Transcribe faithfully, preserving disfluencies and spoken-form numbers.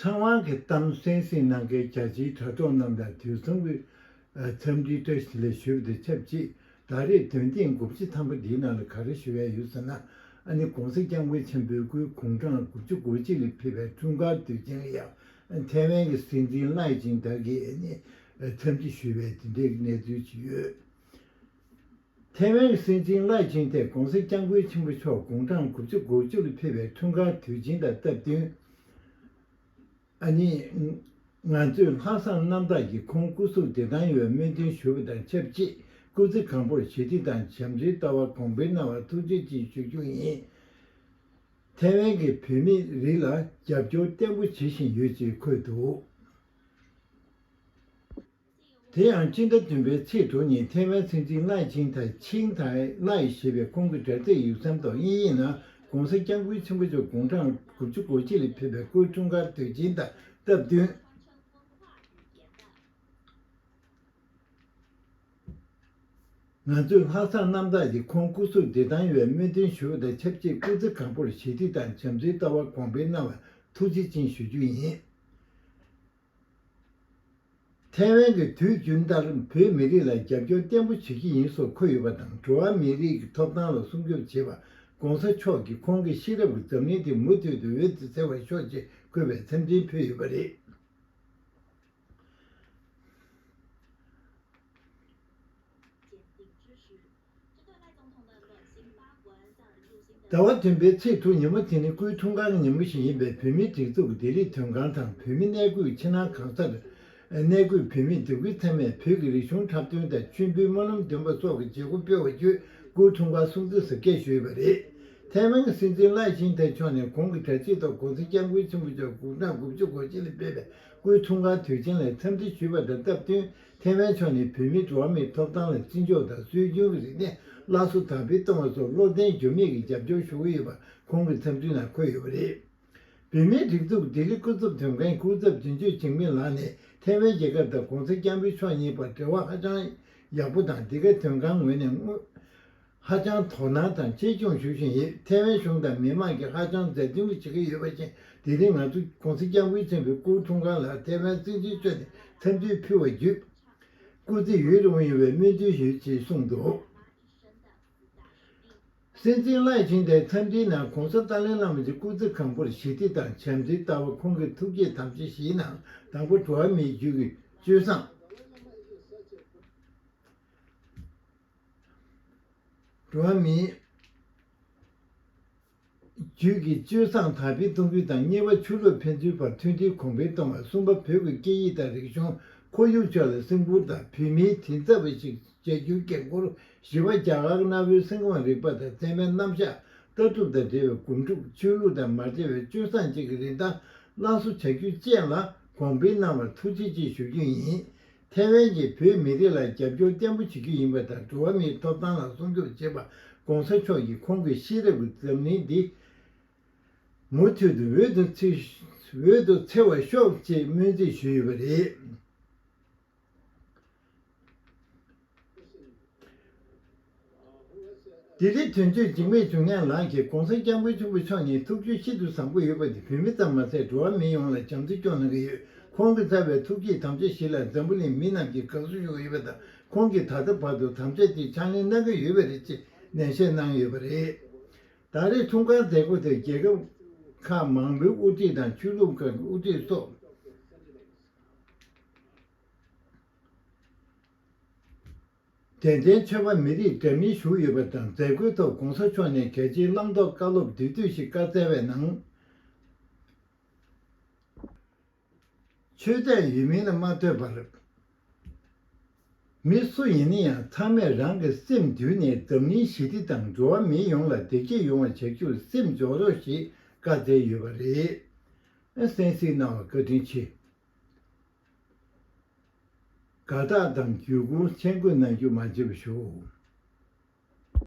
ཚང་དབང་གི་གཏམ་གསན་གཟིགས་གནང་མཁན་རྒྱ་ཆེའི་དྲ་གྲོགས་རྣམས་དང་དུས་མཚུངས་ཀྱི་འཚམས་འདྲིའི་བཀྲ་ཤིས་བདེ་ལེགས་ཞུ་བ་དང་ཆབས་ཅིག་ད་རེས་འདོན་ཐེངས་དགུ་བཅུ་ཐམ་པ་འདིའི་ནང་ལ་ག་རེ་ཞུ་ཡ་ཡོད་ཟེར་ན། ཨ་ནི་༸གོང་ས་༸སྐྱབས་མགོན་ཆེན་པོའི་སྐུའི་དགུང་གྲངས་དགུ་བཅུ་གོ་གཅིག་ལ་ཕེབས་པའི་འཁྲུངས་སྐར་དུས་ཆེན་ལ་ཡང་ཐའེ་ཝན་གྱི་སྲིད་འཛིན་ལའེ་ཆིང་ཏེ་གིས་ཨ་ནི་འཚམས་འདྲི་ཞུས་པའི་དེ་འདྲའི་གནས་ཚུལ་ཅིག་ཡོད། ཐའེ་ཝན་གྱི་སྲིད་འཛིན་ལའེ་ཆིང་ཏེ་༸གོང་ས་༸སྐྱབས་མགོན་ཆེན་པོ་མཆོག་དགུང་གྲངས་དགུ་བཅུ་གོ་བཅུ་ལ་ཕེབས་པའི་འཁྲུངས་སྐར་དུས་ཆེན་དང་སྟབས་བསྟུན། ཨ་ནི། ང་ཚོས་ལྷག་བསམ་རྣམ་དག་གིས་ཁོང་སྐུ་གཟུགས་བདེ་ཐང་ཡོང་བའི་སྨོན་འདུན་ཞུ་བ་དང་ཆབས་ཅིག་སྐུ་ཚེ་གང་པོར་ཞི་བདེ་དང་བྱམས་བརྩེའི་ལྟ་བ་གོང་འཕེལ་གནང་བར་ཐུགས་རྗེ་ཆེ་ཞུ་རྒྱུ་ཡིན། ཐའེ་ཝན་གྱི་བོད་མི་རིགས་ལ་རྒྱབ་སྐྱོར་བརྟན་པོ་བྱེད་བཞིན་ཡོད་ཅེས་འཁོད་འདུག་དེ་ཡང་སྤྱི་ཟླ་བདུན་པའི་ཚེས་དྲུག་ཉིན་ཐའེ་ཝན་སྲིད་འཛིན་ལའེ་ཆིང་ཐའེ་ཆིང་ཐའེ་ལའེ་ཞེས་པའི་ཁོང་གི་དྲ་ཚིགས་ཡིག་ཚང་ཐོག་དབྱིན་ཡིག་ནང་༸གོང་ས་༸སྐྱབས་མགོན་ཆེན་པོ་མཆོག་དགུང་གྲངས་དགུ་བཅུ་གོ་གཅིག་ལ་ཕེབས་པའི་སྐུའི་འཁྲུངས་སྐར་དུས་ཆེན་དང་སྟབས་བསྟུན། ང་ཚོས་ལྷག་བསམ་རྣམ་དག་གིས་ཁོང་སྐུ་གཟུགས་བདེ་ཐང་ཡོང་བའི་སྨོན་འདུན་ཞུ་བ་དང་ཆབས་ཅིག་སྐུ་ཚེ་གང་པོར་ཞི་བདེ་དང་བྱམས་བརྩེའི་ལྟ་བ་གོང་འཕེལ་གནང་བར་ཐུགས་རྗེ་ཆེ་ཞུ་རྒྱུ་ཡིན། ཐའེ་ཝན་གྱིས་དུས་རྒྱུན་ལྟར་བོད་མི་རིགས་ལ་རྒྱབ་སྐྱོར་བརྟན་པོ་བྱེད་ཀྱི་ཡིན་སོགས་འཁོད་ཡོད་པ་དང་། འགྲོ་བ་མིའི་རིགས་ཀྱི་ཐོབ་ཐང་ལ་སྲུང་སྐྱོབ་བྱེད་པར་༸གོང་ས་མཆོག་གིས་ཁོང་གི་ཤེས་རབ་ཀྱིས་འཛམ་གླིང་འདི་མུ་མཐུད་དུ་འོད་དུ་འཚེར་བར་ཤོག་ཅེས་འཁོད་པའི་འཚམས་འཕྲིན་ཕུལ་ཡོད་པ་རེད། ཟླ་བ་བདུན་པའི་ཚེས་དྲུག་ཉིན་མོ་དེ་ནི་སྐུའི་འཁྲུངས་སྐར་གྱི་ཉིན་མོ་ཞིག་ཡིན་པས། བོད་མིའི་སྒྲིག་འཛུགས་ཀྱི་ལྡི་ལི་དོན་ཁང་དང་བོད་མི་གནས་འཁོད་ཕྱི་ནང་གང་སར་གནས་འཁོད་བོད་མི་སྡེ་ཁུལ་ཚང་མས་བོད་ཀྱི་རིག་གཞུང་འཁྲབ་སྟོན་དང་མཆོད་འབུལ་སྨོན་ལམ་འདོན་པ་སོགས་ཀྱི་བྱེད་སྒོ་སྤེལ་བར་བརྒྱུད་སྐུའི་འཁྲུངས་སྐར་སྲུང་བརྩི་གཟབ་རྒྱས་ཞུས་པ་རེད། ཐའེ་ཝན་གྱི་སྲིད་འཛིན་ལའེ་ཆིང་ཐའེ་མཆོག་ནས་ཁོང་གི་དྲ་ཚིགས་ཐོག་༸གོང་ས་༸སྐྱབས་མགོན་ཆེན་པོ་མཆོག་དགུང་གྲངས་དགུ་བཅུ་གོ་གཅིག་ལ་ཕེབས་པའི་སྐུའི་འཁྲུངས་སྐར་དུས་ཆེན་ལ་འཚམས་འདྲི་ཞུས་པ་དང་སྟབས་བསྟུན། ཐའེ་ཝན་ཕྱོགས་ནས་བོད་མིའི་འགྲོ་བ་མིའི་ཐོབ་ཐང་ལ་བརྩི་འཇོག་དང་སྲོལ་རྒྱུན་གྱི་རིག་གནས་སླར་གསོ་དར་སྤེལ་གཏོང་བ་སོགས་བློ་བརྟན་འགྱུར་མེད་ཀྱིས་རྒྱབ་སྐྱོར་ཞུ་གི་ཡོད་པ་ཁོང་གི་འཚམས་འཕྲིན་ནང་འཁོད་ཡོད་པ་རེད། བོད་མིའི་སྒྲིག་འཛུགས་ལྡི་ལི་སྐུ་ཚབ་དོན་ཁང་སྐུ་ཚབ་དོན་གཅོད་འཇིགས་མེད་ལགས་ནས་ཐའེ་ཝན་རྒྱལ་ཁབ་དང་༸གོང་ས་༸སྐྱབས་མགོན་མཆོག་གཉིས་བར་འབྲེལ་བ་ཧ་ཅང་ཡག་པོ་དང་། འདི་ག་དོན་ཁང་ངོས་ནས་དངོས། ཧ་ཅང་དོ་སྣང་དང་གཅེས་སྐྱོང་ཞུ་བཞིན་ཡོད། ཐའེ་ཝན་གཞུང་དང་མི་མང་གིས་ཧ་ཅང་མཛའ་མཐུན་པོ་བྱེད་ཀྱི་ཡོད་པ་བཞིན། དེ་རིང་ང་ཚོ་༸གོང་ས་༸སྐྱབས་མགོན་ཆེན་པོའི་སྐུའི་འཁྲུངས་སྐར་ལ་ཐའེ་ཝན་སྲིད་འཛིན་མཆོག་ནས་འཚམས་འདྲི་ཕུལ་བ་བརྒྱུད། སྐུ་ཚེ་ཡུན་རིང་པོ་ཡོང་བའི་སྨོན་འདུན་ཞུ་ཅེས་གསུངས་འདུག་སྲིད་འཛིན་ལའེ་ཆིང་ཏེའི་འཚམས་འདྲིའི་ནང་༸གོང་ས་ཏཱ་ལའི་བླ་མ་གྱི་སྐུ་ཚེ་གང་པོར་ཞི་བདེ་དང་བྱམས་བརྩེའི་ལྟ་བ་ཁོང་གི་ཐུགས་བསྐྱེད་དམ་བཅའ་བཞིའི་ནང་དང་པོ་འགྲོ་བ་མིའི་རྒྱུད་ཀྱི་སྤྱོད་བཟང་འགྲོ་བ་མིའི་རྒྱུད་ཀྱི་སྤྱོད་བཟང་དར་སྤེལ་གཏོང་རྒྱུ་དང་། གཉིས་པ་ཆོས་ལུགས་ཕན་ཚུན་བར་མཐུན་སྒྲིལ་གོང་འཕེལ་གཏོང་བ། གསུམ་པ་བོད་ཀྱི་སྐད་ཡིག་དང་རིག་གཞུང་ཁོར་ཡུག་ཕྱོགས་ལ་སེམས་ཁུར་དང་བོད་མིའི་མགྲིན་ཚབ་པ་ཞིག་བྱ་རྒྱུའི་འགན་འཁུར། བཞི་པ་རྒྱ་གར་གྱི་གནའ་བོའི་སེམས་ཁམས་རིག་པ་དང་ཚད་མའི་རྣམ་གཞག་ལྟ་གྲུབ་དང་འབྲེལ་བའི་སྒོམ་སྒྲུབ། ཆོས་ལུགས་དང་མ་འབྲེལ་བའི་སྤྱོད་བཟང་བཅས་ཀྱི་རིན་ཐང་སླར་གསོ་བྱ་རྒྱུ་བཅས་ལ་གོང་འཕེལ་གནང་བར་ཐུགས་རྗེ་ཆེ་ཞུ་རྒྱུ་ཡིན། ཐའེ་ཝན་གྱིས་བོད་མི་རིགས་ལ་རྒྱབ་སྐྱོར་བརྟན་པོ་བྱེད་རྒྱུ་ཡིན་པ་དང་། འགྲོ་བ་མིའི་ཐོབ་ཐང་ལ་སྲུང་སྐྱོབ་བྱེད་པར་༸གོང་ས་མཆོག་གིས་ཁོང་གི་ཤེས་རབ་ཀྱིས་འཛམ་གླིང་འདི་མུ་མཐུད་དུ་འོད་དུ་འཚེར་འོད་དུ་འཚེར་བར་ཤོག་ཅེས་སྨོན་ཚིག་ཞུས་ཡོད་པ་རེད། ལྡི་ལི་དོན་གཅོད་འཇིགས་མེད་འབྱུང་གནས་ལགས་ཀྱིས་༸གོང་ས་༸སྐྱབས་མགོན་ཆེན་པོ་མཆོག་ནི་ཐུགས་རྒྱུད་ཤིན་ཏུ་བཟང་པོ་ཡོད་པ་དེ་བོད་མི་ཙམ་མ་ཟད་འགྲོ་བ་མི་ཡོངས་ལ་བྱམས་བརྩེ་སྐྱོང་གནང་གི་ཡོད། ཁོང་གིས་བསྩལ་བའི་ཐུགས་བསྐྱེད་དམ་བཅའ་བཞི་ལ་འཛམ་བུ་གླིང་མི་རྣམས་ཀྱིས་དགའ་བསུ་ཞུ་གི་ཡོད་པ་དང་། ཁོང་གིས་ད་ལྟ་བར་དུ་དམ་བཅའ་དེ་ཕྱག་ལེན་གནང་གི་ཡོད་པ་རེད་ཅེས་ནན་བཤད་གནང་ཡོད་པ་རེད། ད་རེས་འཁྲུངས་སྐར་མཛད་སྒོ་དེར་རྒྱལ་ཁབ་ཁག་མང་པོའི་དབུ་ཁྲིད་དང་ཆོས་ལུགས་ཁག་གི་དབུ་ཁྲིད་སོགས། དད་ལྡན་ཆོས་པ་མི་རིགས་འདྲ་མིན་བཞུགས་ཡོད་པ་དང་། མཛད་སྒོའི་ཐོག་༸གོང་ས་མཆོག་ནས་རྒྱ་ཆེའི་བླང་དོར་བཀའ་སློབ་བསྡུས་བསྡུས་ཤིག་བཀའ་སྩལ་བའི་ནང་། ཆོས་དད་ཡོད་མིན་ལ་མ་ལྟོས་པར། མི་སུ་ཡིན་ན་ཡང་ཚང་མས་རང་གི་སེམས་འདུལ་ནས་འཛམ་གླིང་ཞི་བདེ་དང་འགྲོ་བ་མི་ཡོངས་ལ་བདེ་སྐྱིད་ཡོང་བ་བྱ་རྒྱུར་སེམས་འཇོག་རོགས་ཞེས་བཀའ་སྩལ་ཡོད་པ་རེད། གསན་གཟིགས་གནང་བར་བཀའ་དྲིན་ཆེ། དགའ་རྟགས་དང་བརྒྱུད་སྐུར་མཆན་འགོད་གནང་རྒྱུ་མ་བརྗེད་པ་ཞུ།